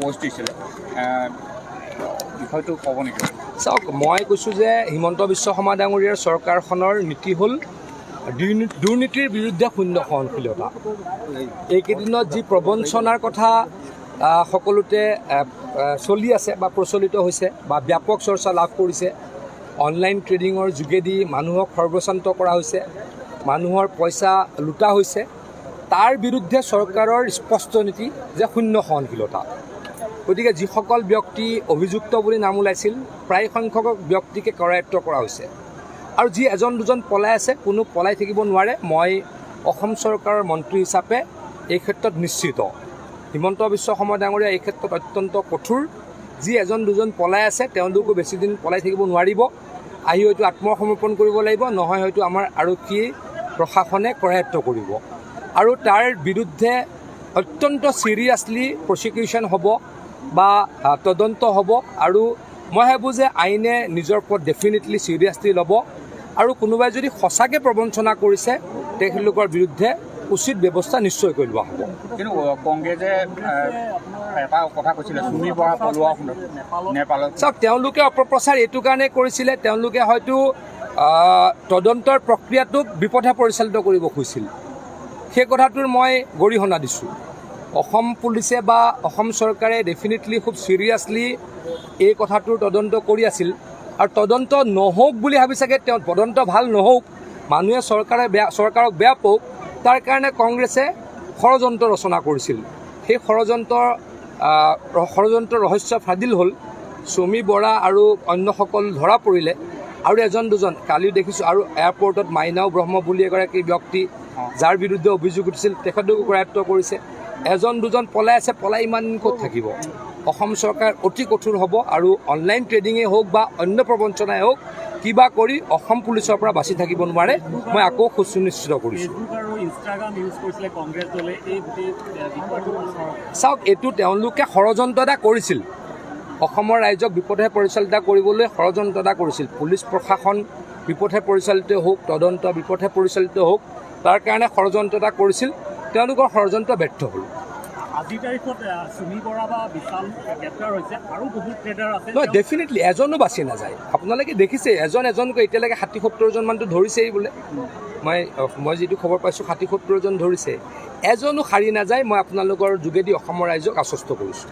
Post দিছিলে, বিষয়টো ক'ব নেকি? চাওক, মই কৈছোঁ যে হিমন্ত বিশ্ব শৰ্মা ডাঙৰীয়াৰ চৰকাৰখনৰ নীতি হ'ল দুৰ্নীতিৰ বিৰুদ্ধে শূন্য সহনশীলতা। এইকেইদিনত যি প্ৰবঞ্চনাৰ কথা সকলোতে আহ, আহ, চলি আছে বা প্ৰচলিত হৈছে বা ব্যাপক চৰ্চা লাভ কৰিছে, অনলাইন ট্ৰেডিঙৰ যোগেদি মানুহক সৰ্বস্বান্ত কৰা হৈছে, মানুহৰ পইচা লুটা হৈছে, তাৰ বিৰুদ্ধে চৰকাৰৰ স্পষ্ট নীতি যে শূন্য সহনশীলতা। গতিকে যিসকল ব্যক্তি অভিযুক্ত বুলি নাম ওলাইছিল, প্ৰায় সংখ্যক ব্যক্তিকে কৰায়ত্ব কৰা হৈছে আৰু যি এজন দুজন পলাই আছে, কোনো পলাই থাকিব নোৱাৰে। মই অসম চৰকাৰৰ মন্ত্ৰী হিচাপে এই ক্ষেত্ৰত নিশ্চিত। হিমন্ত বিশ্ব শৰ্মা ডাঙৰীয়া এই ক্ষেত্ৰত অত্যন্ত কঠোৰ। যি এজন দুজন পলাই আছে, তেওঁলোকো বেছিদিন পলাই থাকিব নোৱাৰিব। আহি হয়তো আত্মসমৰ্পণ কৰিব লাগিব, নহয় হয়তো আমাৰ আৰক্ষী প্ৰশাসনে কৰায়ত্ব কৰিব আৰু তাৰ বিৰুদ্ধে অত্যন্ত চিৰিয়াছলি প্ৰচিকিউশ্যন হ'ব বা তদন্ত হ'ব। আৰু মই ভাবোঁ যে আইনে নিজৰ পথ ডেফিনেটলি চিৰিয়াছলি ল'ব আৰু কোনোবাই যদি সঁচাকৈ প্ৰবঞ্চনা কৰিছে, তেখেতলোকৰ বিৰুদ্ধে উচিত ব্যৱস্থা নিশ্চয়কৈ লোৱা হ'ব। কিন্তু কংগ্ৰেছে এটা কথা কৈছিলে, চুমি বৰা পলোৱা সন্দৰ্ভত নেপালত। চাওক, তেওঁলোকে অপপ্ৰচাৰ এইটো কাৰণে কৰিছিলে, তেওঁলোকে হয়তো তদন্তৰ প্ৰক্ৰিয়াটোক বিপথে পৰিচালিত কৰিব খুজিছিল। সেই কথাটোৰ মই গৰিহণা দিছোঁ। অসম পুলিচে বা অসম চৰকাৰে ডেফিনেটলি খুব চিৰিয়াছলি এই কথাটোৰ তদন্ত কৰি আছিল আৰু তদন্ত নহওক বুলি ভাবি চাগে তেওঁ তদন্ত ভাল নহওক, মানুহে চৰকাৰক বেয়া পাওক, তাৰ কাৰণে কংগ্ৰেছে ষড়যন্ত্ৰ ৰচনা কৰিছিল। সেই ষড়যন্ত্ৰ ৰহস্য ফাদিল হ'ল। চুমি বৰা আৰু অন্যসকল ধৰা পৰিলে আৰু এজন দুজন কালিও দেখিছোঁ। আৰু এয়াৰপৰ্টত মাইনাও ব্ৰহ্ম বুলি এগৰাকী ব্যক্তি, যাৰ বিৰুদ্ধে অভিযোগ উঠিছিল, তেখেতকো কৰায়ত্ব কৰিছে। এজন দুজন পলাই আছে, পলাই ইমান দিন ক'ত থাকিব? অসম চৰকাৰ অতি কঠোৰ হ'ব আৰু অনলাইন ট্ৰেডিঙেই হওক বা অন্য প্ৰবঞ্চনাই হওক, কিবা কৰি অসম পুলিচৰ পৰা বাচি থাকিব নোৱাৰে। মই আকৌ সুনিশ্চিত কৰিছোঁ। ফেচবুক আৰু ইনষ্টাগ্ৰাম ইউজ কৰিছিলে কংগ্ৰেছ দলে এই গোটেই বিষয়টো প্ৰচাৰ। চাওক, এইটো তেওঁলোকে ষড়যন্ত্ৰ এটা কৰিছিল। অসমৰ ৰাইজক বিপথে পৰিচালিত কৰিবলৈ ষড়যন্ত্ৰ এটা কৰিছিল। পুলিচ প্ৰশাসন বিপথে পৰিচালিত হওক, তদন্ত বিপথে পৰিচালিত হওক, তাৰ কাৰণে ষড়যন্ত্ৰ এটা কৰিছিল। তেওঁলোকৰ ষড়যন্ত্ৰ ব্যৰ্থ হ'ল। আজিৰ তাৰিখত চুমি বৰা বা বিশাল গ্ৰেপ্তাৰ হৈছে আৰু বহুত ট্ৰেডাৰ আছে। নহয়, ডেফিনেটলি এজনো বাচি নাযায়। আপোনালোকে দেখিছে, এজন এজনকৈ এতিয়ালৈকে 60-70জনমানটো ধৰিছেই বোলে। মই যিটো খবৰ পাইছোঁ, 60-70জন ধৰিছে। এজনো সাৰি নাযায়। মই আপোনালোকৰ যোগেদি অসমৰ ৰাইজক আশ্বস্ত কৰিছোঁ।